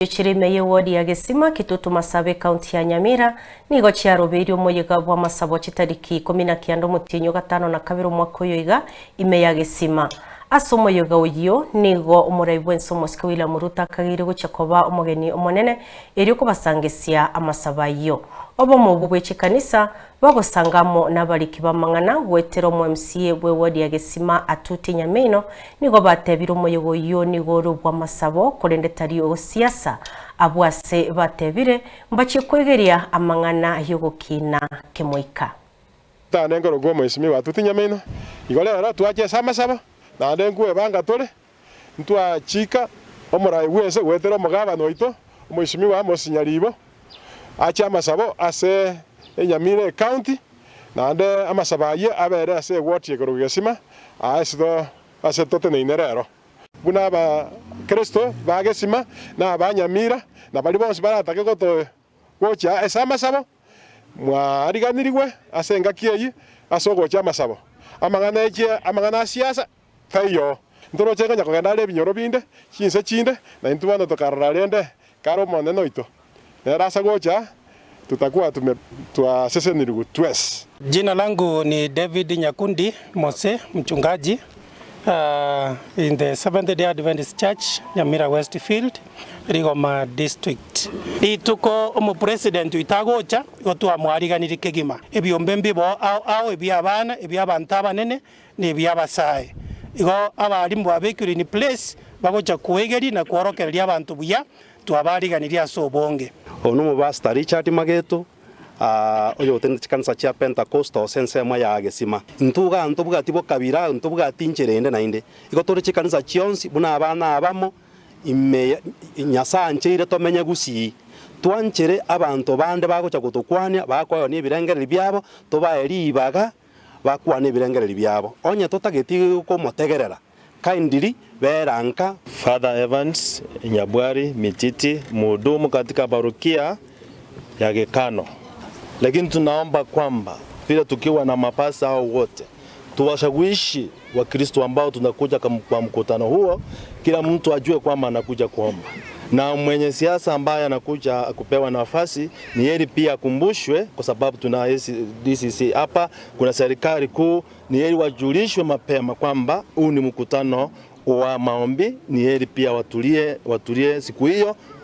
Chire ime y'ewodi ya Gesima, Kitutu Masabe, ekaunti ya Nyamira, nigo chiarobeirie omoyega bw'amasabo chitariki 19 omotienyi o gatano na kabere omwaka oyo iga ime ya Gesima. Ase omoyega oyio nigo omorai bw'ense omosike William Ruto akageire gochia koba omogeni omonene erio kobasangesia amasabo ayio. Obomo obwo bwe chikanisa Bagosanga amo nabariki b'amang'ana goetera omo-MCA bw'ewodi ya Gesima Atuti Nyamino nigo batebire omoyega oyio nigo ore obw'amasabo korende tari ogosiasa. Abwo ase batebire mbachie kwegeria amang'ana y'ogokina kemoika. Tane nkorokwa omoisimigwa Atuti Nyamino, igo rero twache ase amasabo, naende nkwebanga tore, ntwachika omorai bw'ense goetera omogabana oito, omoisimigwa Amos Nyaribo, ache amasabo ase Enyamira Ecounty, naende amasabo ayio abere ase eward ekorokwa Gesima, aa ase toteneine rero. Buna Abakristo ba Gesima na aba Nyamira, na baria bonsi baratake gocha ase amasabo, mwariganirigwe ase engaki eyio ase ogocha amasabo. Amang'ana echie amang'ana a siasa taiyo. Ntoroche konya kogenda are ebinyoro binde, chinse chinde, na intwe bono tokarora rende kare Omonene oito nere ase gocha, tutakuwa tume twasesenirigwe twes. Jina langu ni David Nyakundi Mose, mchungaji in the Seventh Day Adventist Church, Nyamira West Field, Rigoma District. Rituko omopresident oito agocha, igo twamwariganirie kegima. Ebiombe mbibo ao ao, ebi'abana, ebi'abanto abanene, na ebi'abasae. Igo abalimu babekirwe in place, bagocha koegeria na kworokereria abanto buya, twabariganirie ase obonge. Oyo nomopastor Richard Mageto, oyotenenete chikanisa chia Pentecostal ase ensemo ya Gesima. Intwe igaa ntobwati bokabira, ntobwati inchera ende naende. Igo tore chikanisa chionsi buna abana abamo ime Nyasae ancheire tomenye gusii. Twanchere abanto bande bagocha gotokwania, bakoeonia ebirengererio biabo, tobae ribaga bakwane ebirengererio biabo. Onye totageti komotegerera, kindly bera nka. Father Evans Nyabwari Mititi, mhudumu katika parokia ya Gekano. Lakini tunaomba kwamba vile tukiwa na mapasta hao wote tuwashawishi Wakristo ambao tunakuja kwa mkutano huo, kila mtu ajue kwamba anakuja kuomba, na mwenye siasa ambaye anakuja kupewa nafasi ni heri pia akumbushwe, kwa sababu tuna DCC hapa, kuna serikali kuu. Ni heri wajulishwe mapema kwamba huu ni mkutano wa maombi. Ni heri pia watulie, watulie siku hiyo.